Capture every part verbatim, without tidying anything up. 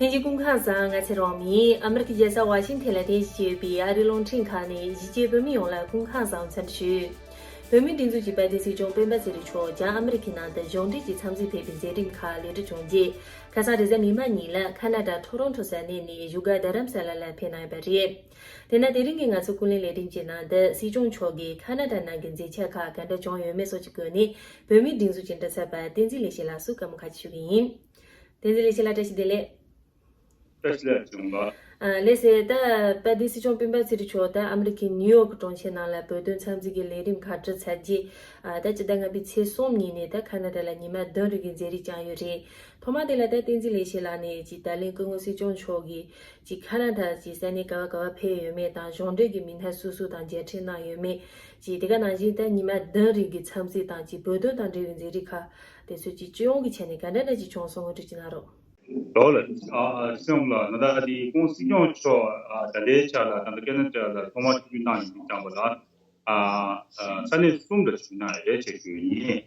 ལྷན་རྒྱས་སྐུ་ཁམས་བཟང་། ང་ཚེ་རིང་ཡིན། ཨ་མི་རི་ཀའི་རྒྱལ་ས་ཝ་ཤིང་ཐན་ལ་རྟེན་གཞི་བྱས་ཡོད་པའི་ཨ་རིའི་རླུང་འཕྲིན་ཁང་ནས་གཞིས་བྱེས་བོད་མི་ཡོངས་ལ་སྐུ་ཁམས་བཟང་འཚམས་ཞུ། བོད་མིའི་སྒྲིག་འཛུགས་ཀྱི་དཔལ་ལྡན་སྲིད་སྐྱོང་སྤེན་པ་ཚེ་རིང་མཆོག་རྒྱ་ཨ་མི་རི་ཀའི་ནང་དུ་གཞུང་འབྲེལ་གྱི་འཚམས་གཟིགས་ཕེབས་པའི་མཛད་རིམ་ཁག་ལེགས་གྲུབ་བྱུང་རྗེས། ཁ་སང་རེས་གཟའ་མིག་དམར་ཉིན་ལ་ཁ་ན་ཌ་ཐོ་རོན་ཊོ་ས་གནས་ནས་བཞུགས་སྒར་རྡ་རམ་ས་ལ་ལ་ཕེབས་གནང་ཡོད་པ་རེད། དེས་ན་དེ་རིང་གི་ང་ཚོའི་ཀུན་གླེང་ལས་རིམ་གྱི་ནང་དུ་སྲིད་སྐྱོང་མཆོག་གིས་ཁ་ན་ཌ་ནང་གི་མཛད་འཆར་ཁག་ག་འདྲ་བྱུང་ཡོད་མེད་སོགས་ཀྱི་སྐོར་ནས་བོད་མིའི་སྒྲིག་འཛུགས་ཀྱི་མགྲིན་ཚབ་པ་བསྟན་འཛིན་ལེགས་བཤད་ལགས་སུ་བཀའ་མོལ་ཁག་ཅིག་ཞུ་གི་ཡིན། བསྟན་འཛིན་ལེགས་བཤད་ལགས། བཀྲ་ཤིས་བདེ་ལེགས། བཀྲ་ཤིས་བདེ་ལེགས་བྱུང་ལ། ཨ། ལགས་སོ། ད་དཔལ་ལྡན་སྲིད་སྐྱོང་སྤེན་པ་ཚེ་རིང་མཆོག་ད་ཨ་མི་རི་ཀའི་ནིའུ་ཡོག་གི་གྲོང་ཁྱེར་ནང་ལ་བོད་དོན་འཚམས་གཟིགས་ཀྱི་ལས་རིམ་ཁག་གྲུབ་ཚར་རྗེས། ཨ། ད་སྤྱི་ཟླ་ལྔ་པའི་ཚེས་གསུམ་ཉིན་ནས་ད་ཁ་ན་ཌ་ལ་ཉི་མ་བདུན་རིང་གི་མཛད་རིམ་བསྐྱངས་ཡོད་རེད། ཐོག་མ་དེ་ལ་ད་བསྟན་འཛིན་ལེགས་བཤད་ལགས་ནས་ཅིག་ད་ལན་སྐུ་ངོ་སྲིད་སྐྱོང་མཆོག་གིས་ཅིག་ཁ་ན་ཌ་ཅིག་ས་གནས་ག་བ་ག་བ་ཕེབས་ཡོད་མེད་དང་གཞུང་འབྲེལ་གྱི་མི་སྣ་སུ་སུ་དང་མཇལ་འཕྲད་གནང་ཡོད་མེད། ཅིག་དེ་ག་ནང་བཞིན་ད་ཉི་མ་བདུན་རིང་གི་འཚམས་གཟིགས་དང་ཅིག་བོད་དོན་དང་འབྲེལ་བའི་མཛད་རིམ་ཁག་དེ་ཚོ་ཅིག་སྤྱི་ཡོངས་ཀྱི་ཆ་ནས་ག་འདྲ་འདྲ་ཅིག་བྱུང་སོང་ངོ་སྤྲོད་ཅིག་གནང་རོགས། ལོ་ལ། ཨ། ཨ། སྲིད་སྐྱོང་ལགས། ད་ལྟ་འདི་སྐུ་ངོ་སྲིད་སྐྱོང་མཆོག་ཨ། ད་ལྟའི་ཆ་ལ་ད་ལྟ་ཁ་ན་ཌ་ལ་ཐོག་མར་ཆིབས་བསྒྱུར་གནང་ཡོང་དུས་ཙམ་པ་ལ། ཨ། ཨ། ས་གནས་གསུམ་ལ་ཆིབས་བསྒྱུར་གནང་ཡོད་རེད་ཅེས་ཞུ་ཡིན།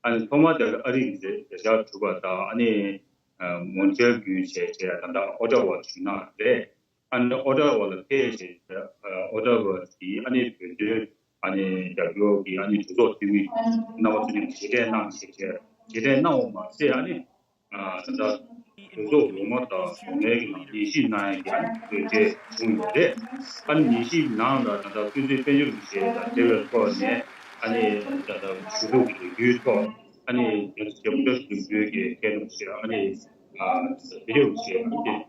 ཨ་ནི་ཐོག་མར་དེ་ལ་ཨ་རིའི་མཛད་བྱ་གྲུབ་པ་དང་། ཨ་ནི་མོན་ཊི་རི་ཡལ་བརྒྱུད་བྱས་བྱས་ད་ལྟ་ཨོ་ཊ་ཝ་ཆིབས་བསྒྱུར་གནང་ཡོད་རེད། ཨ་ནི་ཨོ་ཊ་ཝ་ལ་ཕེབས་བྱས་ཨོ་ཊ་ཝ་གི་ཨ་ནི་བོད་དོན་ཨ་ནི་རྒྱབ་སྐྱོར་གྱི་ཨ་ནི་གྲོས་ཚོགས་འཐུས་མི་རྣམ་པ་ཚོ་མཉམ་དུ་མཇལ་འཕྲད་གནང་བྱས་བྱས། མཇལ་འཕྲད་གནང་བ་མ་ཟད། ཨ་ནི། ཨ། ད་ལྟ་གྲོས་ཚོགས་ལོ་ལྔ་དང་ཟླ་ལྔའི་ནང་ཉམས་ཞིབ་གནང་ཡས་ཀྱི་ཨ་ནི་གྲོས་ཆོད་བྱུང་ཡོད་རེད། ཨ་ནི་ཉམས་ཞིབ་ནང་ལ་ད་ལྟ་སྐུ་ཚེ་དཔལ་འབྱོར་གྱི་ཆེད་དང་འབྲེལ་བའི་ཐོག་ནས། ཨ་ནི་ད་ལྟ་ཞུ་གཏུག་གི་ལས་འགུལ་ཐོག་ཨ་ནི་རྒྱ་ཆེ་མུ་དྲ་ཞུ་གཏུག་གི་ཐད་ནས་ཨ་ནི། ཨ། དེ་ཡོད་ཅེས་ཨ་ནི་མཉམ་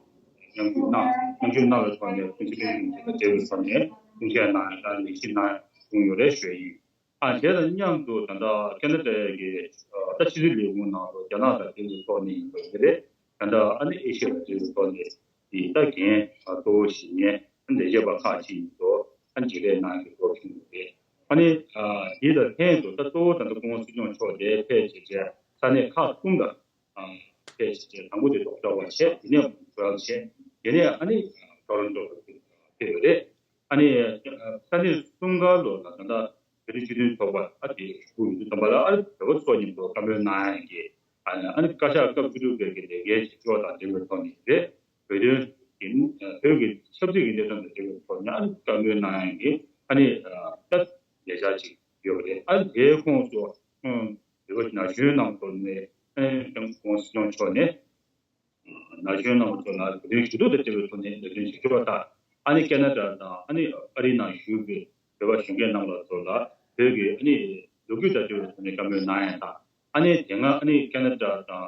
ཞུགས་གནང་། མཉམ་ཞུགས་གནང་བའི་ཐོག་ནས་སྐུ་ཚེ་དཔལ་འབྱོར་གྱི་ཆེད་དང་འབྲེལ་བའི་ཐོག་ནས་གསུང་བཤད་གནང་ཡས་དང་ལས་གཞི་གནང་བྱུང་ཡོད་རེད་ཞུ་ཡ་ཡིན། ཨ། དེ་དང་མཉམ་དུ་ད་ལྟ་ཁ་ན་ཌ་གི་ད་ཕྱི་སྲིད་ལས་ཁུངས་ནང་དུ་རྒྱ་ནག་དང་འབྲེལ་བའི་ཐོག་ནས་ཡིན་པ་རེད། ད་ལྟ་ཨ་ནི་ཨེ་ཤི་ཡ་དང་འབྲེལ་བའི་ཐོག་ནས་དེ་ད་འགན་གཙོ་བོ་བཞེས་མཁན་ལས་བྱེད་པ་ཁག་ཅིག་ཡིན་དུས་ཨ་ནི་མཇལ་འཕྲད་གནང་གི་ཐོག་བྱུང་ཡོད་རེད། ཨ་ནི། ཨ། དེ་དང་ལྷན་དུ་ད་གཙོ་བོ་ད་ལྟ་སྐུ་ངོ་སྲིད་སྐྱོང་མཆོག་དེ་ཕེབས་བྱས་བྱས་ས་གནས་ཁག་གསུམ་ལ། ཨ། ཕེབས་བྱས་བྱས་དང་པོ་དེ་ལྡོག་ཕྱོགས་པ་བྱས། དེ་ནས་ཕུ་ཊོན་བྱས། དེ་ནས་ཨ་ནི་ཊོ་རོན་ཊོ་ལ་ཕེབས་ཡོད་རེད། ཨ་ནི་ས་གནས་གསུམ་ཀ་ལོ་ལ་ད་ལྟ་བོད་རིགས་སྤྱི་མཐུན་ཚོགས་པ་ཨ་དེ་ཞུགས་ཡོད་དུས་ཙམ་པ་ལ། ཨ་ནི་བོད་པ་ཚོ་མཉམ་དུ་བཀའ་མོལ་གནང་ཡས་ཀྱི། ཨ་ནི་ཨ་ནི་བཀའ་ཤག་སྐབས་བཅུ་དྲུག་པའི་གི་ལས་ཀའི་བྱེད་ཕྱོགས་དང་འབྲེལ་བའི་ཐོག་ནས་རེད། བོད་དོན་གྱི་བོད་ཀྱི་ཆབ་སྲིད་ཀྱི་གནས་སྟངས་དང་འབྲེལ་བའི་ཐོག་ནས་ཨ་ནི་བཀའ་མོལ་གནང་ཡས་ཀྱི་ཨ་ནི་ད་ལས་འཆར་ཅིག་ཡོད་པ་རེད། ཨ་ནི་དེའི་ཁོངས་སུ་ཨ་བོད་པ་ན་གཞོན་རྣམས་ཚོ་ནས་ཨ་ནི་སྐུ་ངོ་སྲིད་སྐྱོང་མཆོག་ནས། ན་གཞོན་རྣམས་ཚོ་ལ་བོད་དོན་ཞུ་གཏུག་དང་འབྲེལ་བའི་ཐོག་ནས་ལས་དོན་བྱེད་ཕྱོགས་དང་། ཨ་ནི་ཁ་ན་ཌ་དང་ཨ་ནི་ཨ་རིའི་ནང་བཞུགས་པའི་བོད་པ་གཞོན་སྐྱེས་རྣམས་ལ་ཚོ་ལ་བོད་ཀྱི་ཨ་ནི་ལོ་རྒྱུས་དང་འབྲེལ་བའི་ཐོག་ནས་བཀའ་མོལ་གནང་ཡས་དང་། ཨ་ནི་དེ་སྔ་ཨ་ནི་ཁ་ན་ཌ་དང་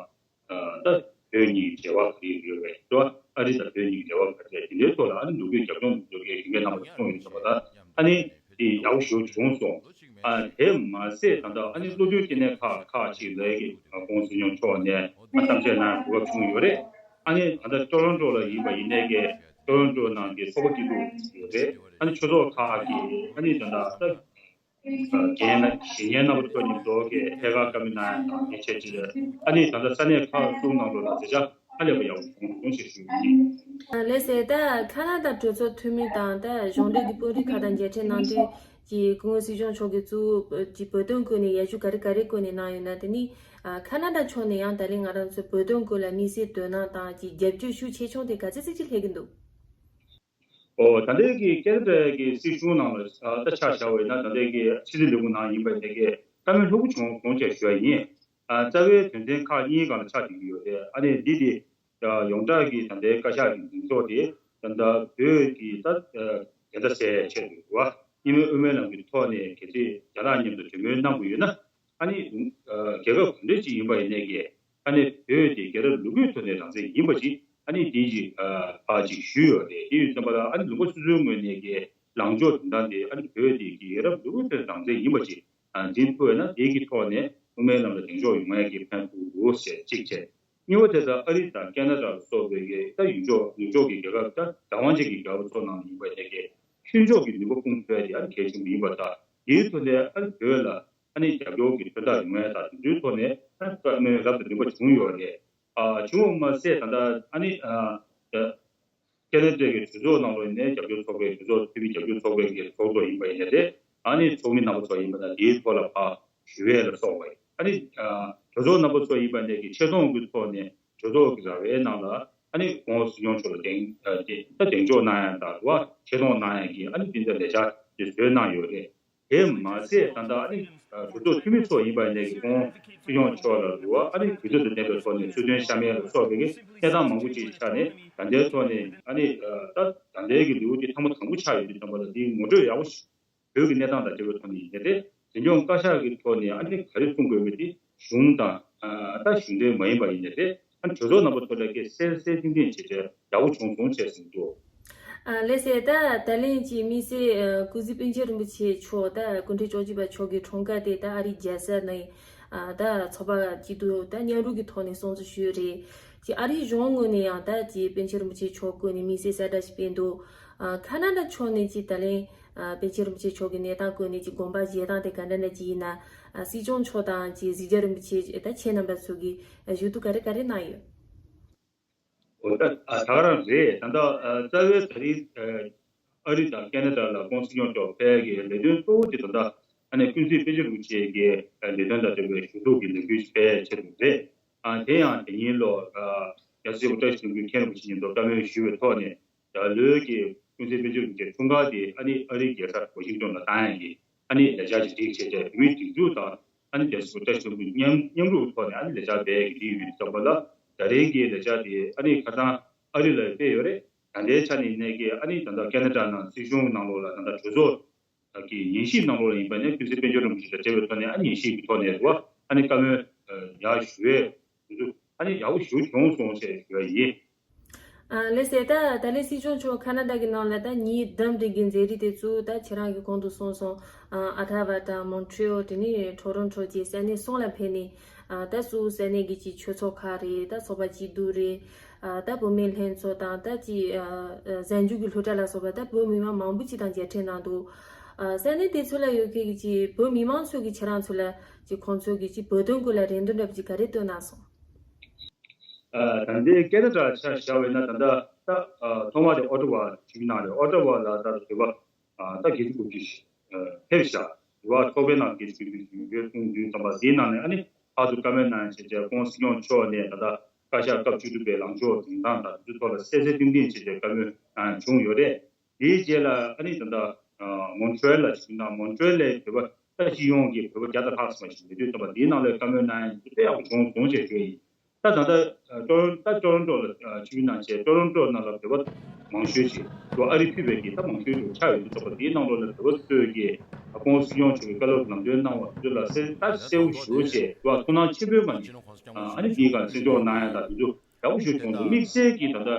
ད་བོད་གཉིས་འབྲེལ་བ་ག་རེ་ཡོད་པས་འགྲོ། ཨ་རི་དང་བོད་གཉིས་འབྲེལ་བ་ག་རེ་དེ་འདྲའི་ཐོག་ལ་ཨ་ནི་ལོ་རྒྱུས་རྒྱབ་ལྗོངས་དུ་འགྲོ་མཁན་གཞོན་སྐྱེས་རྣམ་པ་གསུངས་ཡོད་ཙམ་པ་ལ། ཨ་ནི་དེ་ཡག་པོ་ཞེ་པོ་བྱུང་སོང་། ཨ། དེ་མ་ཟད་ད་ལྟ་ཨ་ནི་བློ་མཐུན་སྐྱེ་གནས་ཁག་ཁག་ཅིག་ལ་གི་སྐུ་ངོ་སྲིད་སྐྱོང་མཆོག་ནས་ཨ་གཏམ་བཤད་གནང་གོ་སྐབས་བྱུང་ཡོད་རེད། ཨ་ནི་ད་ལྟ་ཊོ་རོན་ཊོ་ལ་ཡིན་པ་ཡིན་ནའི་གི་ཊོ་རོན་ཊོ་ནང་གི་ཚོགས་པ་སྐྱིད་སྡུག་ཡོད་རེད། ཨ་ནི་ཆོས་ཚོགས་ཁག་གི་ཨ་ནི་ད་ལྟ་ད་རྒན་གཞོན་རྣམ་པ་ཚོ་མཉམ་དུ་གི་ཐད་ཀར་བཀའ་མོལ་གནང་ཡ་དང་དེ་བྱས་ཅིག་ཨ་ནི་ད་ལྟ་ས་གནས་ཁག་གསུམ་ནང་ལོགས་ལ་མཛད་འཆར་ཧ་ལས་པ་ཡག་པོ་བྱུང་སོང་ཞེས་ཞུ་རྒྱུ་ཡིན། ལགས་སོ། ད་ཁ་ན་ཌ་གྲོས་ཚོགས་འཐུས་མི་དང་ད་གཞུང་འབྲེལ་གྱི་དཔོན་རིགས་ཁག་དང་མཇལ་འཕྲད་གནང་དུས་ཀྱི་སྐུ་ངོ་སྲིད་སྐྱོང་མཆོག་གིས་གཙོ་བོ་ཀྱི་བོད་དོན་སྐོར་ནས་ཡར་ཞུ་ག་རེ་ག་རེ་བཀོད་ནས་གནང་ཡོད་ན། དེ་ནི་ཁ་ན་ཌ་ཕྱོགས་ནས་ཡང་ད་ལན་ང་རང་ཚོའི་བོད་དོན་སྐོར་ལ་དམིགས་བསལ་དོ་སྣང་དང་ཀྱི་རྒྱབ་སྐྱོར་ཤུགས་ཆེ་ཆུང་དེ་ག་ཚོད་ཙམ་ཅིག་སླེབས་ཀྱི་འདུག་ཨོ། ད་ལྟའི་གི་ཁ་ན་ཌ་གི་སྲིད་གཞུང་ནང་ལ་ད་ཆ་བཞག་པ་ཡིན་ན། ད་ལྟའི་གི་ཕྱི་སྲིད་ལས་ཁུངས་ནང་ཡིན་པ་ཡིན་ནའི་གི་བཀའ་མོལ་ལྷུག་པོ་བྱུང་སོང་ཅེས་ཞུ་ཡ་ཡིན། ཨ། རྩ་བའི་དོན་ཚན་ཁག་གཉིས་སྒང་ལ་ཆགས་བསྡད་ཀྱི་ཡོད་རེད། ཨ་ནི་འདི་དེ་ཡོངས་གྲགས་ཀྱི་ད་ལྟའི་བཀའ་ཤག་གི་འཛིན་ཕྱོགས་དེ་ད་ལྟ་བོད་ཀྱི་ད་བདེན་མཐའ་གསལ་ཡའི་ཆེད་དུ་རེད་བ། གཉིས་སྨན་དབུ་མའི་ལམ་གྱི་ཐོག་ནས་གལ་སྲིད་རྒྱ་ནག་མཉམ་དུ་གྲོས་མོལ་གནང་དགོས་ཡོད་ན། ཨ་ནི་རྒྱལ་ཁབ་ག་འདྲ་ཅིག་ཡིན་པ་ཡིན་ནའི་གི་ཨ་ནི་བོད་དེ་རྒྱལ་རབས་ལོ་རྒྱུས་ཐོག་ནས་རང་བཙན་ཡིན་པ་ཅིག་ཨ་ནི་དེ་ཅིག་ཨ་ཕར་ཅིག་ཞུས་ཡོད་རེད། དེ་ཡིན་ཙམ་པ་ལ་ཨ་ནི་ལུང་པ་སོ་སོའི་ངོས་ནས་ཀྱི་ལངས་ཕྱོགས་དོན་དག་དེ་ཨ་ནི་བོད་དེ་རྒྱལ་རབས་ལོ་རྒྱུས་ཐོག་ནས་རང་བཙན་ཡིན་པ་ཅིག་ཨ་འཛིན་ཐུབ་པ་ཡིན་ན། དེ་གི་ཐོག་ནས་དབུ་མའི་ལམ་ལ་གདེང་འཇོག་ཡོང་ཡ་གི་ཕན་ཐོགས་འདུག་ཟེར་གཅིག་བྱས། གཉིས་པ་དེ་ད་ཨ་རི་དང་ཁ་ན་ཌ་ལ་སོགས་པའི་གི་ད་ཡུལ་ཕྱོགས་ནུབ་ཕྱོགས་ཀྱི་རྒྱལ་ཁབ་ད་བདག་དབང་ཅན་གྱི་རྒྱལ་ཁབ་ཚོ་ནང་ལ་ཡིན་པ་དེ་གི་མཐུན་ཕྱོགས་ཀྱི་ནུས་པ་སྤུངས་ཐུབ་ཡ་དེ་ཨ་ནི་གལ་ཆེན་པོ་ཡིན་པ་དང་། དེའི་ཐོག་ནས་ཨ་ནི་བོད་ལ་ཨ་ནི་རྒྱབ་སྐྱོར་གྱི་མཐུན་རྟགས་ཡོང་ཡ་དང་དེ་ཚོའི་ཐོག་ནས་ཨ་ནི་བཀའ་མོལ་རབ་དང་རིམ་པ་བྱུང་ཡོད་རེད། ཨ། བྱུང་བ་མ་ཟད་ད་ལྟ་ཨ་ནི་ཨ་ཁ་ན་ཌའི་གི་གྲོས་ཚོགས་ནང་ལོགས་ནས་རྒྱབ་སྐྱོར་ཚོགས་པའི་གྲོས་ཚོགས་འཐུས་མི་རྒྱབ་སྐྱོར་ཚོགས་པའི་གི་ཚོགས་གཙོ་ཡིན་པ་ཡིན་ན་རེད། ཨ་ནི་ཚོགས་མི་རྣམ་པ་ཚོ་ཡིན་པ་ན་དེའི་ཐོག་ལ་ཕར་ཞུ་ཡས་ལ་སོགས་པ་ཡིན། ཨ་ནི་ཨ་གྲོས་ཚོགས་རྣམ་པ་ཚོ་ཡིན་པ་ནས་ཀྱི་ཆེ་མཐོང་གི་ཐོག་ནས་གྲོས་ཚོགས་ཀྱི་ར་བའི་ནང་ལ་ ཨ་ནི་ཁོང་སྲིད་སྐྱོང་མཆོག་ལ་གདེང་ཨ་དེ་ད་གདེང་འཇོག་གནང་ཡ་དང་རེད་བ། ཆེ་མཐོང་གནང་ཡ་གི་ཨ་ནི་དེ་འདྲ་ལས་འཆར་དེ་བཟོས་གནང་ཡོད་རེད། དེ་མ་ཟད་ད་ལྟ་ཨ་ནི་གྲོས་ཚོགས་འཐུས་མི་ཚོ་ཡིན་པ་ཡིན་ནའི་གི་ཁོང་སྲིད་སྐྱོང་མཆོག་ལ་རེད་བ། ཨ་ནི་དུས་ཚོད་དང་ལྡན་པའི་ཐོག་ནས་གསོལ་སྟོན་ཤར་མེད་ལ་སོགས་པའི་གི་གནས་སྟངས་མང་པོ་ཅིག་ཆགས་ནས་ད་ལྟའི་ཐོག་ནས་ཨ་ནི་ད་ད་ལྟའི་གི་ལེའུ་དེ་ཐེངས་མ་དང་པོ་ཆགས་ཡོད་དུས་ཙམ་པ་ལ་དེའི་ངོ་སྤྲོད་ཡག་པོ་ཞིག་བོད་ཀྱི་གནས་སྟངས་དང་འབྲེལ་བའི་ཐོག་ནས་ཡིན་ནའི་རེད། འཛིན་སྐྱོང་བཀའ་ཤག་གི་ཐོག་ནས་ཨ་ནི་ག་རེ་གསུང་དགོས་མེད་དེ་གཞུང་དང་ཨ་ད་གཞུང་འབྲེལ་མ་ཡིན་པ་ཡིན་ནའི་རེད། ཨ་ནི་གྲོས་ཚོགས་རྣམ་པ་ཐོག་ལ་སྐད་གསལ་གསལ་ཐིང་ཐིང་བྱས་བྱས་ཡག་པོ་བྱུང་སོང་བྱས་ཟིན་འདུག་ཨ་ལགས་སེ། ད་ད་ལན་གྱི་དམིགས་བསལ་ཨ་ཀུན་གཟིགས་པཎ་ཆེན་རིན་པོ་ཆེ་མཆོག་ད་སྐུ་ཕྲེང་བཅོ་བརྒྱད་པ་མཆོག་གི་འཁྲུངས་སྐར་དེ་ད་ཨ་རིའི་རྒྱལ་ས་ནས་ཨ་ད་ཚོགས་པ་གཅིག་ཏུ་ད་མཉམ་རུབ་ཀྱི་ཐོག་ནས་སྲུང་བརྩི་ཞུས་རེད། ཀྱི་ཨ་རིའི་གཞུང་ངོས་ནས་ཡང་ད་ཀྱི་པཎ་ཆེན་རིན་པོ་ཆེ་མཆོག་བཀུར་ནས་དམིགས་བསལ་གསལ་བསྒྲགས་ཤིག་སྤེལ་འདུག་ཨ་ཁ་ན་ཌ་ཕྱོགས་ནས་ཀྱི་ད་ལན་ཨ་པཎ་ཆེན་རིན་པོ་ཆེ་མཆོག་གི་གནས་སྟངས་བཀོད་ནས་ཀྱི་དགོངས་པ་བཞེས་སྟངས་དེ་ག་འདྲ་འདྲ་ཅིག་ཡིན་ན། ཨ་སྲིད་སྐྱོང་མཆོག་དང་ཀྱི་གཟིགས་རྒྱ་རིན་པོ་ཆེ་ད་ཁྱེད་རྣམ་པ་ཚོ་གིས་ཨ་ཞུ་གཏུག་ག་རེ་ག་རེ་གནང་ཡོད། འོ་ད་ཨ་ད་ག་རང་རེད། ད་ལྟ་ཨ་རྩ་བའི་ད་རེས་ཨ་ཨ་རི་དང་ཁེ་ན་ཌ་ལ་ཁོང་སྲིད་སྐྱོང་མཆོག་ཕེབས་ཀྱི་ལས་དོན་གཙོ་བོ་དེ་ད་ལྟ་ཨ་ནི་ཀུན་གཟིགས་པཎ་ཆེན་རིན་པོ་ཆེ་གི་ལས་དོན་དང་འབྲེལ་བའི་ཞུ་གཏུག་གི་ལས་འགུལ་ཞིག་སྤེལ་ཆེད་དུ་རེད། ཨ་དེ་ཡང་དེ་ཉིན་ལོ་ཨ་རྒྱལ་སྲས་སྐུ་བཀྲ་ཤིས་ལྷུན་པོ་མཁན་རིན་པོ་ཆེ་མཉམ་དུ་བཀའ་མོལ་ཞུས་པའི་ཐོག་ནས་ད་ལོའི་གི་ཀུན་གཟིགས་པཎ་ཆེན་རིན་པོ་ཆེ་འཁྲུངས་སྐར་དེ་ཨ་ནི་ཨ་རིའི་རྒྱལ་ས་ཝ་ཤིང་ཏོན་ལ་བཏང་ཡ་གི་ཨ་ནི་ལས་འཆར་ཅིག་སྒྲིག་བྱས་ཏེ་བོད་མིའི་སྒྲིག་འཛུགས་དང་ཨ་ནི་རྒྱལ་སྲས་སྐུ་བཀྲ་ཤིས་ལྷུན་པོ་མཉམ་མཉམ་རུབ་ཐོག་ནས་ཨ་ནི་ལས་འཆར་སྤེལ་གི་དུས་ཡོད་ཙམ་པ་ལ་ད་རེས་ཀྱི་ལས་འཆར་དེ་ཨ་ནི་ཁ་སང་ཨ་རི་ལ་སྤེལ་ཡོད་རེད། ད་ལྟའི་ཆ་ནས་ནས་ཀྱི་ཨ་ནི་ད་ལྟ་ཁེ་ན་ཌ་ནང་སྲིད་གཞུང་ནང་ལོགས་ལ་ད་ལྟ་གྲོས་ཚོགས་ཀྱི་ཉན་ཞིབ་ནང་ལོགས་ལ་ཡིན་པ་ནས་ཀུན་གཟིགས་དཔལ་འབྱོར་རིན་པོ་ཆེ་དང་འབྲེལ་བའི་ཐོག་ནས་ཨ་ཉན་ཞིབ་ཀྱི་ཐོག་ནས་རུ་ཨ་ནི་བཀའ་མོལ་ཡག་ཞུ་བའི་དུས་ཚོད་ཨ་ནི་ཡག་པོ་ཞིག་བྱུང་སོང་ཞེས་ཞུ་བ་ཡིན། ཨ་ལགས་སེ། ད་ད་ལན་སྲིད་སྐྱོང་མཆོག་ཁ་ན་ཌ་གི་ནང་ལ་ད་ཉིན་བདུན་རིང་གི་མཛད་རིམ་དེ་ཚོ་ད་ཁྱེད་རང་གིས་གོང་དུ་གསུངས་སོང་། ཨ་ཨ་ཐ་ཝ་དང་མོན་ཊི་རི་ཨོལ་དེ་ནས་ཊོ་རོན་ཊོ་བཅས་ས་གནས་གསུམ་ལ་ཕེབས་ནས་ཨ་ད་སུད་སི་ས་གནས་ཀྱི་ཅིག་ཆོས་ཚོགས་ཁག་རེད། ད་ཚོགས་པ་སྐྱིད་སྡུག་རེད། ཨ་ད་བུད་མེད་ལྷན་ཚོགས་དང་ད་ཅིག་ཨ་ཨ་གཟའ་མཇུག་གི་སློབ་གྲྭ་ལ་སོགས་པ་ད་བོད་མི་མང་མང་པོ་ཅིག་དང་མཇལ་འཕྲད་གནང་འདུག་ཨ་ས་གནས་དེ་ཚོ་ལ་ཡོད་མཁན་གྱི་ཅིག་བོད་མི་མང་ཚོ་གིས་ཁྱེད་རང་ཚོ་ལ་ཅིག་ཁོང་ཚོ་གིས་ཅིག་བོད་དོན་སྐོར་ལ་རེ་འདུན་འདྲ་པོ་ཅིག་ག་རེ་བཏོན་གནང་སོང་། ཨ་ད་ལྟའི་ཁེ་ན་ཌ་ཆ་བཞག་པ་ཡིན་ན་ད་ལྟ་ད་ཨ་ཐོག་མ་དེ་ཨོ་ཊ་ཝ་ཆུ་ནང་རེད། ཨོ་ཊ་ཝ་ལ་ད་བོད་པ་ཨ་ད་བརྒྱད་ཅུ་དགུ་བཅུ་ཞིག་ཨ་ཕེབས་ཤག་བོད་པ་ཚོགས་པའི་ནང་བརྒྱད་ཅུ་དགུ་བཅུ་ཞིག་ཡོད་གསུངས་དུས་ཙམ་པ་དེའི་ནང་ནས་ཨ་ནི་ཕར་ཚུར་བཀའ་མོལ་གནང་བྱས་བྱས་ཁོང་སྲིད་སྐྱོང་མཆོག་ནས་ད་ལྟ་བཀའ་ཤག་སྐབས་བཅུ་དྲུག་པའི་ལངས་ཕྱོགས་འཛིན་སྟངས་དང་དེ་ཚོའི་ཐོག་ལ་གསལ་གསལ་ཐིང་ཐིང་བྱས་བྱས་བཀའ་མོལ་གནང་བྱུང་ཡོད་རེད། དེའི་རྗེས་ལ་ཨ་ནི་ད་ལྟ་ཨ་མོན་ཊི་རི་ཨོལ་ལ་ཕྱིན་ན་མོན་ཊི་རི་ཨོལ་ལ་བོད་པ་ད་སྤྱི་ཡོངས་ཀྱི་བོད་པ་བརྒྱ་དང་ལྷག་ཙམ་ཞིག་ཡོད་དུས་ཙམ་པ་དེའི་ནང་ལ་བཀའ་མོལ་གནང་ཡ་དེ་དཔེ་ཡག་པོ་བྱུང་སོང་ཞེས་ཞུ་ཡ་ཡིན། ད་ད་ལྟ་ཨ་ཊོ་རོན་ད་ཊོ་རོན་ཊོ་ལ་ཨ་ཕྱིན་ན་བྱས་ཊོ་རོན་ཊོ་ནང་ལ་བོད་པ་མང་ཤོས་ཤིག་ལོ་ཨ་རི་ཕུད་པའི་གི་ད་མང་ཤོས་ཤིག་ཆགས་ཡོད་དུས་ཙམ་པ་དེའི་ནང་ལོགས་ལ་བོད་པ་ཚོས་ཀྱི་ཨ་ཁོང་སྲིད་སྐྱོང་མཆོག་གི་བཀའ་སློབ་ལམ་སྟོན་གནང་བ་དེ་ཚོ་ལ་གསལ་ད་གསལ་པོ་ཞེ་པོ་བྱས་བོད་པ་ཐུགས་སྣང་ཆེན་པོའི་ངང་ནས་ཨ་ནི་དེའི་སྒང་བརྩི་འཇོག་གནང་ཡ་དང་དེ་ཚོ། ཡག་པོ་ཞིག་བྱུང་འདུག་དམིགས་བསལ་གྱིས་ད་ལྟ་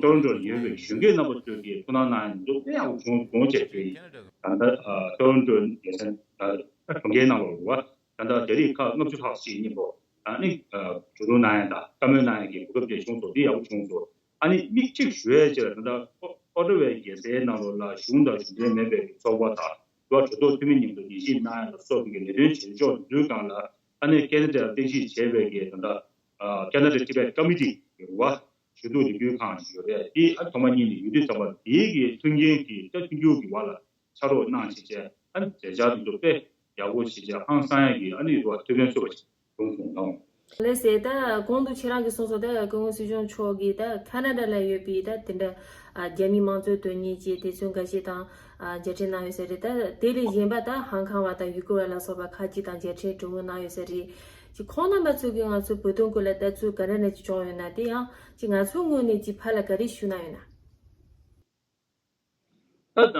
ཊོ་རོན་ཊོ་ལ་ཡོད་པའི་གཞོན་སྐྱེས་རྣམ་པ་ཚོས་ཀྱིས་ཐུགས་སྣང་གནང་ཡ་འདུག་དཔེ་ཡག་པོ་བྱུང་བྱུང་བྱས་ཞུ་ཡིན། ད་ལྟ་ཨ་ཊོ་རོན་ཊོ་ལས་ཚན་ད་ལྟ་གྲོང་ཁྱེར་ནང་ལོགས་རུ་བ་ད་ལྟ་རྒྱ་རིགས་ཁག་ལྔ་བཅུ་ལྷག་ཅིག་གཉིས་པོ་ཨ་ནི་ཨ་ཞུ་གཏུག་གནང་ཡ་དང་བཀའ་མོལ་གནང་ཡ་གི་གོ་སྐབས་དེ་བྱུང་སོང་། འདི་ཡག་པོ་བྱུང་སོང་། ཨ་ནི་དམིགས་གཅིག་ཞུ་ཡ་ཅིག་ལ་ད་ལྟ་ཨོ་ཨོ་ཊ་ཝའི་རྒྱལ་སའི་ནང་ལོགས་ལ་གཞུང་དང་གཞུང་འབྲེལ་མེད་པའི་ཚོགས་པ་དང་དུ་བ་གྲོས་ཚོགས་འཐུས་མི་མཉམ་དུ་ཉན་ཞིབ་གནང་ཡ་ལ་སོགས་པའི་ལས་དོན་བྱེད་ཕྱོགས་དེ་ཚོའི་སྒང་ལ་ཨ་ནི་ཁེ་ན་ཌ་ལ་རྟེན་གཞི་བྱས་པའི་གི་ད་ལྟ་ཨ་Canada Tibet Committee་ཡོད་རེད་བ། ཞུ་གཏུག་ལས་འགུལ་ཁང་ཞིག་ཡོད་རེད། དེ་ཨ་ཐོག་མ་ཉིད་ནས་ཡོད་དུས་ཙམ་པ་དེའི་གི་མཐུན་རྐྱེན་གྱི་ད་མཐུན་འགྱུར་གྱི་བར་ལ་ཕྱག་རོགས་གནང་བྱས་བྱས་ཨ་ནི་མཛད་འཆར་དེ་ཚོ་དཔེ་ཡག་པོ་བྱས་བྱས་ཧང་སང་ཡ་གི་ཨ་ནི་རུ་བ་ཐུགས་ཕན་གསོས་པ་ཞིག་བྱུང་སོང་ལགས། ལགས་སེ། ད་གོང་དུ་ཁྱེད་རང་གིས་གསུངས་སོང་། ད་སྐུ་ངོ་སྲིད་སྐྱོང་མཆོག་གིས་ད་ཁ་ན་ཌ་ལ་ཡོད་པའི་ད་དེ་འདྲ་ཨ་རྒྱ་མིའི་དམངས་གཙོའི་དོན་གཉེར་གྱི་དེ་ཚོའི་འགའ་ཤས་དང་ཨ་མཇལ་འཕྲད་གནང་ཡོད་ས་རེད། ད་དེ་ལས་གཞན་པ་ད་ཧང་ཁང་བ་དང་ཡུ་གུར་བ་ལ་སོགས་པ་ཁག་ཅིག་དང་མཇལ་འཕྲད་གྲོས་མོལ་གནང་ཡོད་ས་རེད། ཅིག་ཁོང་རྣམ་པ་ཚོ་གིས་ང་ཚོའི་བོད་དོན་སྐོར་ལ་ལྟ་ཚུལ་ག་འདྲ་འདྲ་ཅིག་བྱུང་ཡོད་ན། དེ་ཡང་ཅིག་ང་ཚོའི་ངོས་ནས་ཅིག་ཕར་ལ་ག་རེ་ཞུ་གནང་ཡོད་ན། ད་ད་